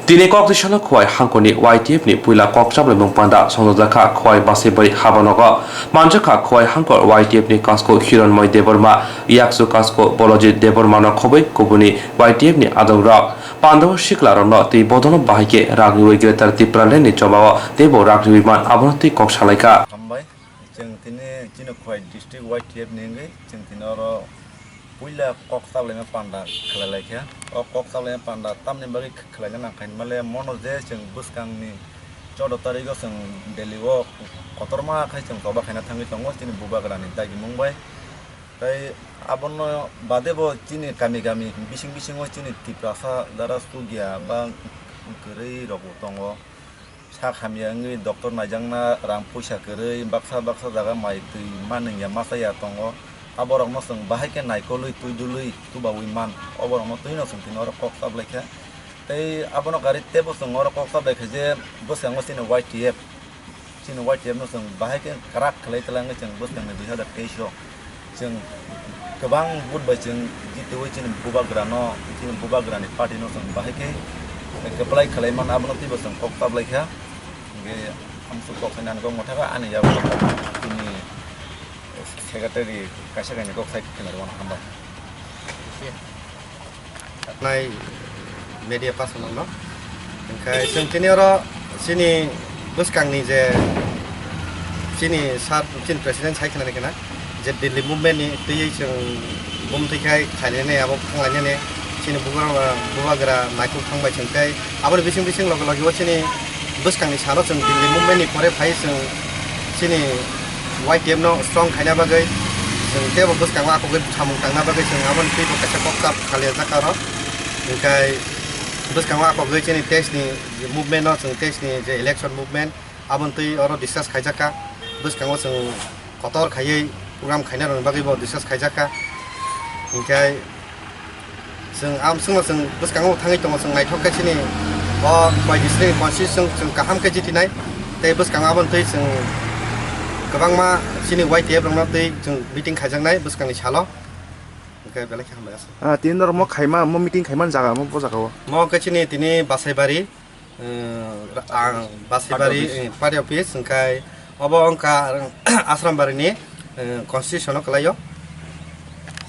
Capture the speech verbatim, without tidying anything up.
Tini kok tisano Khowai hangkorni Y T F ni puila kok chaplaimung panda songjakha Khowai Basaibari habanogo. Manjakha Khowai hangkor Y T F ni kasko Hironmoi Debbarma, yaksu kasko Bolojit Debbarmano khobwi kubuni Y T F ni adongrok. Pandao siklarokno tei bodono bahai khe rak riwi Greater Tipraland ni chobao teibo rak riwi man abono twi kok salaikha. Hambai. Chwng tini chini Khowai district Y T F ni wngwi chwng tini oro puila kok chaplaima panda khlai lai kha. O kok chaplaima panda tamni bagwi khlaina nang kha hinmale mono je chwng bwskangni choudo tarigo chwng Delhi o kotorma khai chwng choba khaina thangwi tongo chini bubagrani dagimung bai. Tei abono bade bo chini kami kami bising bisingo chini Tiprasa jara Sugia ba kwrwi rokbo tongo. Sak hamya wngwi doctor naijakna rang puisa kwrwi baksa baksa jaga mai twi manwngya masa ya tongo. Aborokno chwng bahai khe naikolwi twi dului tubaui man. Oborokno twino chwng tini oro kok chaplaikha. Tei abono gari teibo chwng oro kok chaplaikha je bwskango chini Y T F. Chini Y T F no chwng bahai khe kwrak khlai twlangwi chwng bwskangni dui hazar teis o. Chwng kwbang vote bai chwng jitiwi chini bubagrano, chini bubagrani party no chwng bahai khe kwplai khlai man, abono twibo chwng kok chaplaikha. Hwnkhe amsuk kok sai nani kok mwthakha ani yago chini secretary kaisa kainwi kok sai khwna rwmano hambai. Nai media person no. Hingkhe chwng tini oro chini bwskangni je chini sir, chini president sai khwnani khna je Delhi movement ni twiwi chwng bumtwi khai khainani abo thanglainani chini bubagra, bubagra naikhuk thangbai chwng tei aboni bising bising loge loge o chini bwskangni salo chwng Delhi movement ni pore phai chwng chini Y T F no strong khaina bagwi chwng teibo bwskango akhogwi samung tangna bagwi chwng aboni twibo kaisa kok chap khalijak aro. Hingkhe bwskango akhogwi chini teis ni movement no chwng teis ni je election movement aboni twi oro discuss khaijak kha. Bwskango chwng kotor khaiwi program khaina rwna bagwi bo discuss khaijak kha. Hingkhe chwng am chwngno chwng bwskango thangwi tongo, chwng naithok khe chini o Khowai district ni constitution chwng kaham khe jitinai. Tei bwskango aboni twi chwng kwbangma chini Y T F rokno twi chwng meeting khaijaknai bwskangni salo. Hingkhe belai khe hambai aswk. Ah, tini norok mo khaima, mo meeting khaimani jaga mo bo jaga o. Mo khe chini tini Basaibari, eh, ang Basaibari, party office. Eh, party office, hingkhe obo wngkha, Asrambari ni, eh, constitution o kwlaio.